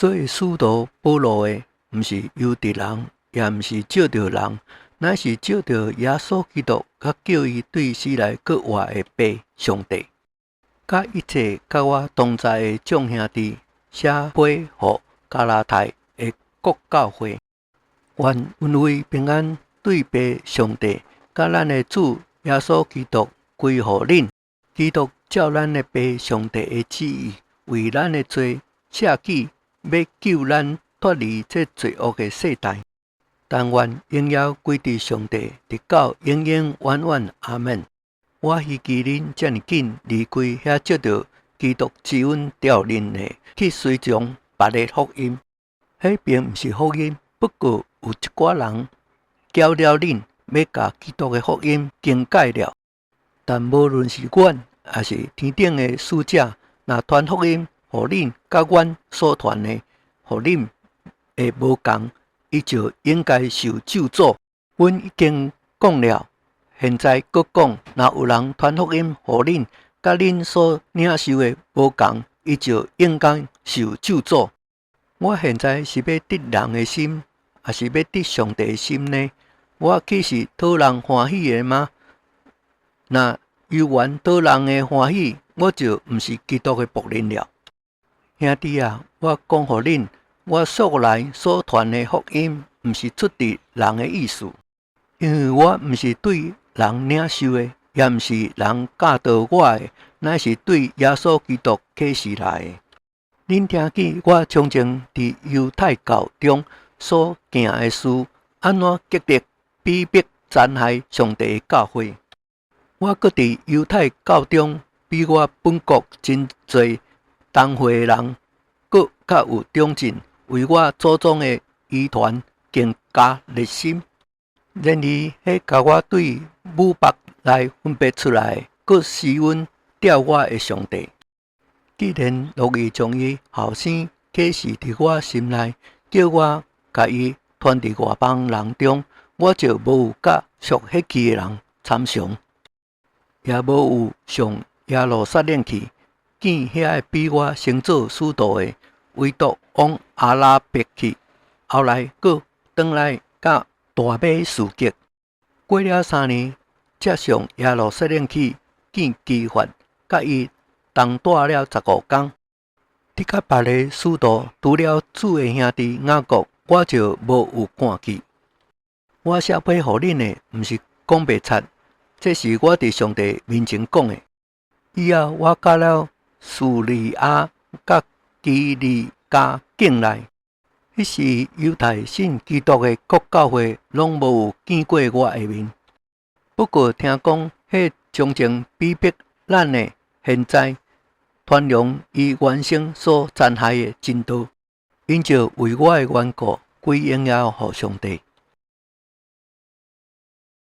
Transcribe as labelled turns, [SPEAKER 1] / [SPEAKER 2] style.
[SPEAKER 1] 做使徒保羅的，毋是由佇人，也毋是照著人，乃是照著耶穌基督，佮叫伊對死來閣活的父上帝。佮一切佮我同在的眾兄弟，寫批予加拉太的各教會，願恩惠平安對父上帝，佮咱的主耶穌基督歸予恁。基督照咱的父上帝的旨意，為咱的罪捨己，欲救咱脫離這罪惡的世代。但願榮耀歸佇上帝，直到永永遠遠。阿們。我希冀恁遮爾緊離開遐藉著基督之恩召恁的，去隨從別的福音。彼並毋是福音，不過有一寡人攪擾恁，欲共基督的福音更改了。但無論是阮，抑是天頂的使者，若傳福音予恁，佮阮所傳的予恁的無仝，伊就應該受咒詛。阮已經講了，現在閣講：若有人傳福音予恁，佮恁所領受的無仝，伊就應該受咒詛。我現在是欲得人的心，抑是欲得上帝的心呢？我豈是討人歡喜的嗎？若猶原討人的歡喜，我就毋是基督的僕人了。兄弟啊，我講予恁，我素來所傳的福音，毋是出佇人的意思，因為我毋是對人領受的，也毋是人教導我的，乃是對耶穌基督啟示來的。恁聽見我從前佇猶太教中所行的事，按怎極力逼迫殘害上帝的教會。我閣佇猶太教中比我本國真濟同歲的人，閣較有長進，為我祖宗的遺傳更加熱心。然而，彼共我對母腹內分別出來的，閣施恩召我的上帝，既然樂意將伊後生啟示佇我心內，叫我共伊傳佇外邦人中，我就無有佮屬血氣的人參詳，也無有上耶路撒冷去見遐个比我先做使徒的，唯獨往阿拉伯去，後來閣轉來到大馬士革。過了3年，才上耶路撒冷去見磯法，佮伊同蹛了15工。得佮別个使徒，除了主的兄弟雅各，我就無有看去。我寫批予恁的，毋是講白賊，這是我佇上帝面前講的。以後我到了敘利亞佮基利家境內，彼時猶太信基督的各教會攏無有見過我的面。不過聽講，彼從前逼迫咱的，現在傳揚伊原先所殘害的真道，𪜶就為我的緣故，歸榮耀予上帝。